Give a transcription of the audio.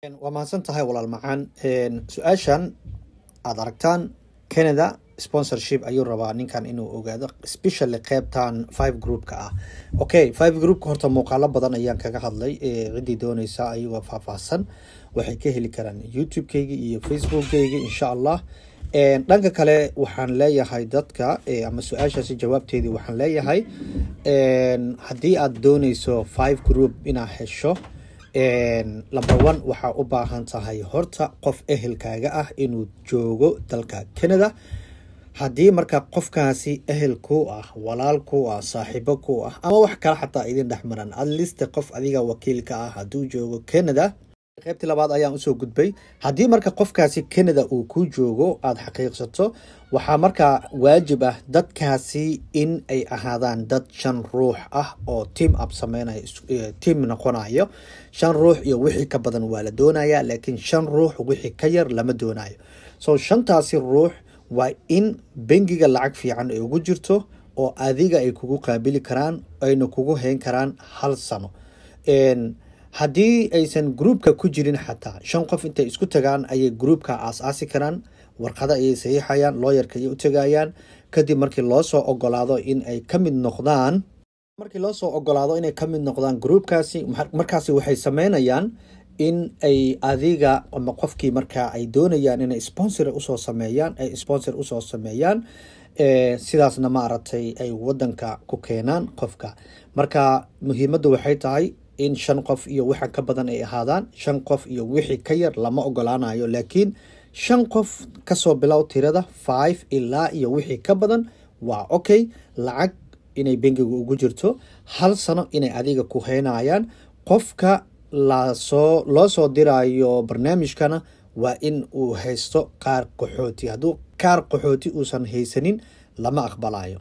Waa mahadsan tahay, walaal macaan. Su-aashan aad aragtaan, Canada sponsorship ayuu rabaa ninkan inuu ogaado, especially qeybtan five groupka ah. Okay, five groupka horta muuqaalo badan ayaan kaga hadlay. Ciddii dooneysa ayagoo faahfaahsan waxay ka heli karaan YouTube-kayga iyo Facebook-kayga, insha Allah. Dhanka kale waxaan leeyahay dadka ama su-aashaasi jawaabteedii waxaan leeyahay, haddii aad dooneyso five group inaad hesho, number one, waxaa u baahan tahay horta qof ehelkaaga ah inuu joogo dalka Canada. Haddii marka qofkaasi ehel ku ah, walaal ku ah, saaxiibo ku ah, ama wax kale xataa idin dhex maran, at least qof adiga wakiilka ah hadduu joogo Canada. Qaybtii labaad ayaan usoo gudbay. Haddii marka qofkaasi Canada uu ku joogo aada xaqiiqsato, waxaa markaa waajib ah dadkaasi in ay ahaadaan dad shan ruux ah oo team up sameynayo, team noqonayo. Shan ruux iyo wixii ka badan waa la doonaya, laakiin shan ruux wixii ka yar lama doonayo. So shantaasi ruux waa in bengiga lacag fiican ay ugu jirto oo adiga ay kugu qaabili karaan, ayna kugu hayn karaan hal sano. Haddii aysan groupka ku jirin xataa, shan qof intay isku tagaan ayay groupka aas-aasi karaan. Warqado ayay saxiixayaan, lawyerka ayay u tagayaan. Kadib markii loo soo ogolaado in ay ka mid noqdaan, markii loo soo ogolaado inay ka mid noqdaan groupkaasi, markaasi waxay sameynayaan in ay adiga ama qofkii markaa ay doonayaan inay sponsor usoo sameeyaan, ay sponsor usoo sameeyaan. Sidaasna maaragtay ay wadanka ku keenaan qofka. Marka muhiimaddu waxay tahay in shan qof iyo waxa ka badan ay ahaadaan. Shan qof iyo wixii ka yar lama ogolaanayo, laakiin shan qof kasoo bilow tirada, five ilaa iyo wixii ka badan waa okay. Lacag inay bengiga ugu jirto, hal sano inay adiga ku haynayaan. Qofka lasoo loo soo diraayo barnaamijkana waa in uu haysto kaar qaxooti. Hadduu kaar qaxooti uusan haysanin, lama aqbalayo.